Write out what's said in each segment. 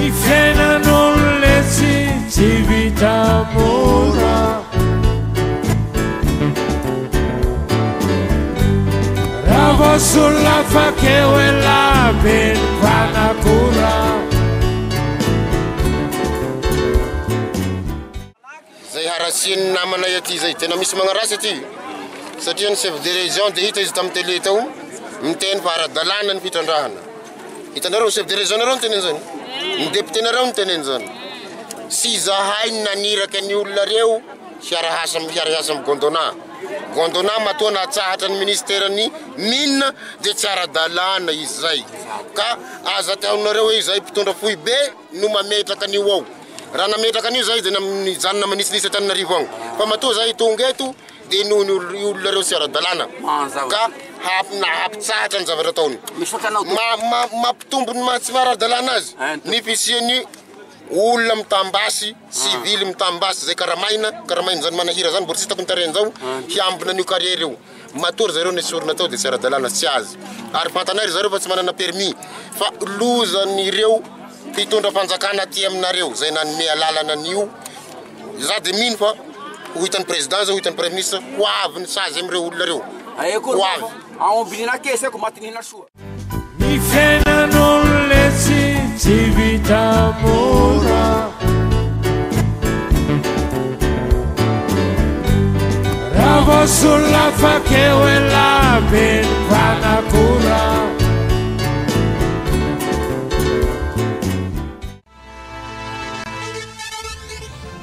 Ny fiainan'olona etsy tsy vita mora. Raha vao solafaka eo elah be ny mpanakora. Zay haratsian'ny namanay aty zay, tena misy magnaratsy aty satria ny chef de région de hita izy tamin'ny télé tao miteny fa ara-dalàna ny fitrandrahana. Hitanareo chef de région nareo niteny an'izany? Ny député nareo niteny an'izany? Tsy izahay no naniraka ny olona reo hiara-hiasa hiara-hiasa amin'ny Gondona. Gondona matoa natsahatra ny ministeran'ny mine de tsy ara-dalàna izy zay. Ka aza ataonareo hoe izahay mpitondra foibe no mametraka an'io ao. Raha nametraka an'io zahay dia nijanona manitsinitsy Antananarivo agny. Fa matoa zahay tonga eto dia noho ny olona ireo tsy ara-dalàna ka hampitsahatra ny zavatra ataony. Mampitombo ny maha tsy ara-dalàna azy ny fisian'ny olona mitam-basy, sivily mitam-basy izay karamaina, karamain'izany manahira zany, mbola tsy hitako ny tarehiny zao, hiambina an'io carrière io. Matoa ry zareo nesorina tao dia tsy ara-dalàna, tsy azy. Ary fantanay ry zareo fa tsy manana permis. Fa lozan'ireo mpitondra fanjakana aty aminareo izay nanome alalana an'io. Za dia mino fa ho hitan'ny président zao, ho hitan'ny premier ministre, ho avy ny sazy amin'ireo olona ireo. Ho avy. Ny fiainan'olona etsy tsy vita mora. Raha vao solafaka eo elah be ny mpanakora.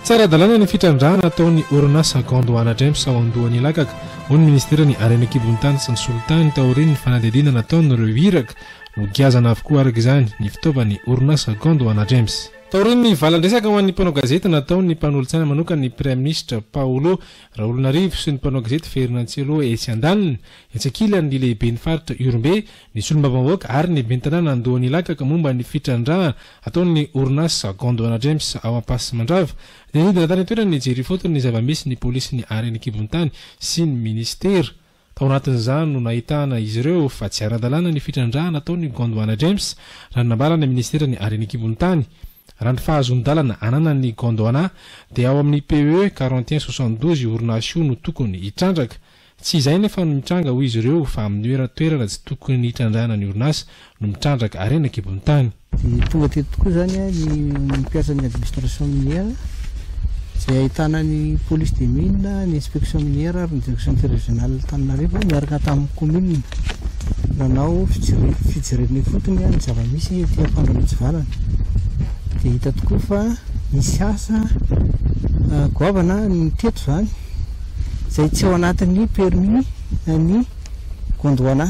Tsy ara-dalàna ny fitrandrahana ataon'ny orinasa Gondwana Gems ao Andohan'Ilakaka, hoy ny minisiteran'ny Harena an-kibon'ny tany sy ny solitany taorian'ny fanadihadiana nataon'ireo iraka. Nogiazana avokoa araka izany ny fitaovan'ny orinasa Gondwana Gems. Taorian'ny valan-dresaka ho an'ny mpanao gazety nataon'ny mpanolotsaina manokan'ny Praiminisitra Paolo Raolonarivo sy ny mpanao gazety Ferdinand Cello etsy andaniny, etsy ankilany ny lehiben'ny faritra Ihorombe, ny solombavambahoaka ary ny ben'ny tanàna Andohan'Ilakaka momba ny fitrandrahana ataon'ny orinasa Gondwana Gems ao Ampasimandrava dia nidina tany an-toerana nijery ifotony ny zava-misy ny polisin'ny harena an-kibon'ny tany sy ny minisitera. Tao anatin'izany no nahitana izy ireo fa tsy ara-dalàna ny fitrandrahana ataon'ny Gondwana Gems raha ny nambaran'ny minisiteran'ny harena an-kibon'ny tany. Raha ny fahazoan-dalana ananan'ny Gondwana dia ao amin'ny PE 41 72 io orinasa io no tokony hitrandraka. Tsy izay anefa no mitranga hoy izy ireo fa amin'ny toerana tsy tokony hitrandrahana ny orinasa no mitrandraka harena an-kibon'ny tany. Dia tonga teto tokoa izany ny mpiasan'ny administration minière izay ahitana ny police des mines, ny inspection minière ary ny direction interrégionale Antananarivo niaraka tamin'ny commune nanao fijerena ifotony ny zava-misy ety Ampandriana Mitsivalana. Dia hita tokoa fa nisy asa goavana ny teto izany. izay tsy ao anatin'ny permis an'i Gondwana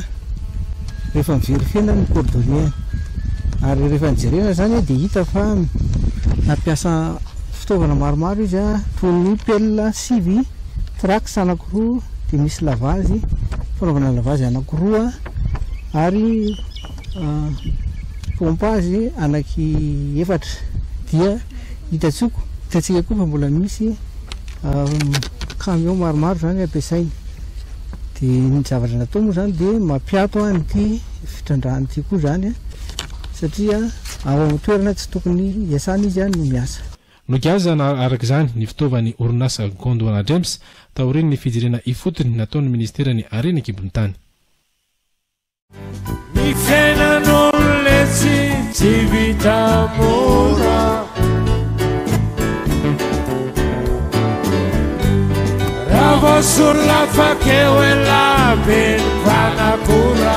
rehefa mi-verifier-na ny coordonnées-ny. Ary rehefa nijerena izany dia hita fa nampiasa fitaovana maromaro izy toy ny pelle sivy, trax anankiroa, dia misy lavazy, fanaovana lavazy anankiroa ary pompage anaky efatra. Dia hitantsika hitantsika koa fa mbola misy Camion maromaro izany ampiasainy. Dia ny zavatra natao moa izany dia mampiato an'ity fitrandrahana ity koa izany satria ao amin'ny toerana tsy tokony hiasana izy no miasa. Nogiazana araka izany ny fitaovan'ny orinasa Gondwana Gems taorian'ny fijerena ifotony nataon'ny minisiteran'ny Harena an-kibon'ny tany. Ny fiainan'olona etsy tsy vita mora. Raha vao solafaka eo elah be ny mpanakora.